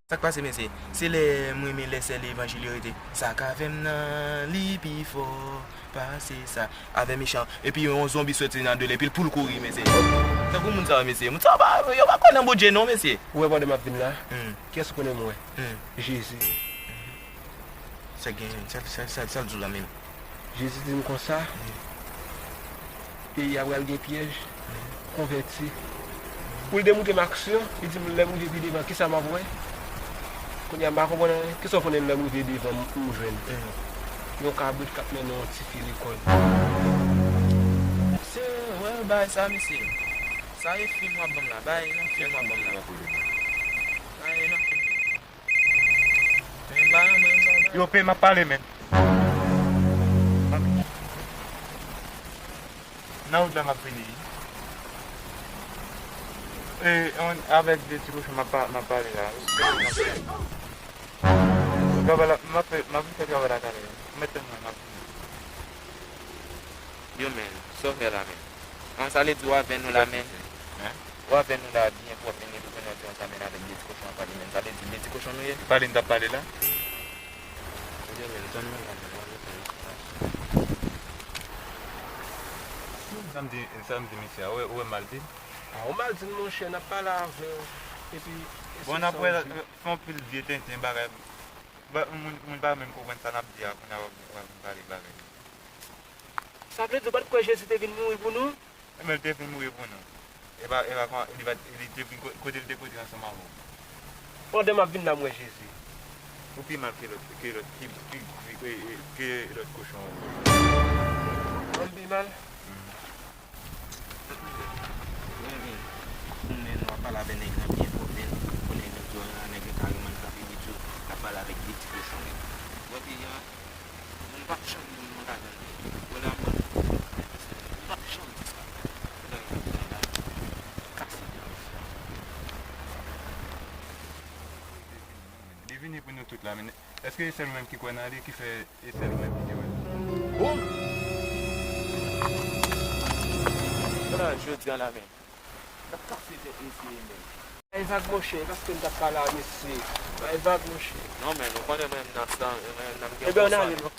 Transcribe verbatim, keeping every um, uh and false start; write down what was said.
Sa k pase, mesye? Se lè m renmen lè sèl levanjil yo rete. Sa k avè m nan li pi fò pase sa. Avè mechan. Epi yon zonbi soti nan do l, epi l pou l kouri, mesye. Tankou moun sa yo, mesye. Moun sa yo pa, yo pa kwè nan Bondye, non, mesye. Ou wè pandan m ap vin la? Hmm. Kiyès ou konnen m wè? Hmm. Jezi. Sa gen, sa, sa, sa, sa l di w la menm? Jezi di m konsa, peyi a pral gen pyèj, konvèti. Pou l demontre m aksyon, li di m lè m rive pi devan, kisa m ap wè? Kounye a m pa konprann anyen. Kisa w konnen lè m rive devan m, m jwenn? Yon kabrit k ap mennen yon tifi lekòl. Se, wè, bagay sa, mesye. Sa e fim w ap ban m la. Bagay nan fim w ap ban m la. Bagay nan fim. Yo pe m ap pale, men. Nan wout la m ap vini. E, on, avèk de ti kochon m ap pa-, m ap pale la. Travay la, m ap fè, m ap fè travay la talè. Mèt tann mwen, m ap vini. Yo, men, sa w fè la, men? An, sa vle di w avè nou la, men? Hein? W avè nou la byen pwòp, men epi kounye a w di yon sa, men avèk de ti kochon ap pale, men sa vle di de ti kochon nou ye? Pale n t ap pale la. Ebyen, men, tann mwen la, men, w ap reponn. Sa m di, sa m di misye a, ou wè, ou wè m mal di l? A, ou mal di l, monchè, n ap pale avè w, epi, bon, n ap wè, fè yon pil vye tenten bagay. Ba, moun, moun pa menm konprann sa n ap di a, kounye a w ap, w ap vin pale bagay. Sa vle di ou pa t kwè Jezi te vin mouri pou nou? Ebyen, l te vin mouri pou nou. E pa, e pa kòman, li pa, li te vin ko-, kote l te kote ansanm avè w. Pandan m ap vin la, m wè Jezi. Ou pi mal ke lòt, ke lòt, ke, ke, ke, ke lòt kochon. Mwen pi mal? Mhm. Ou konnen nou ap pale avè nèg lan byen fò, men ou konnen nèg yo la, nèg yo kareman l frape vit yo, l ap pale avèk de ti kochon yo. Ou wè peyi a? Moun p ap janm moun nan ladan li. Ou la mwen, moun p ap janm di sa. Ou la mwen di la, kase dèyè. Li vini pou nou tout la, men èske e sèl ou menm ki kwè nan li, ki fè e sèl ou menm ki te wè l? Bon! Kounye a jodi a la, men. N ap kase tèt mesye menm. Bay vag, monchè, paske m t ap pale a mesye. Bay vag, monchè. Non, men, ou konnen mwen menm nan san, mwen menm nan m gen. Ebyen, ann ale, non.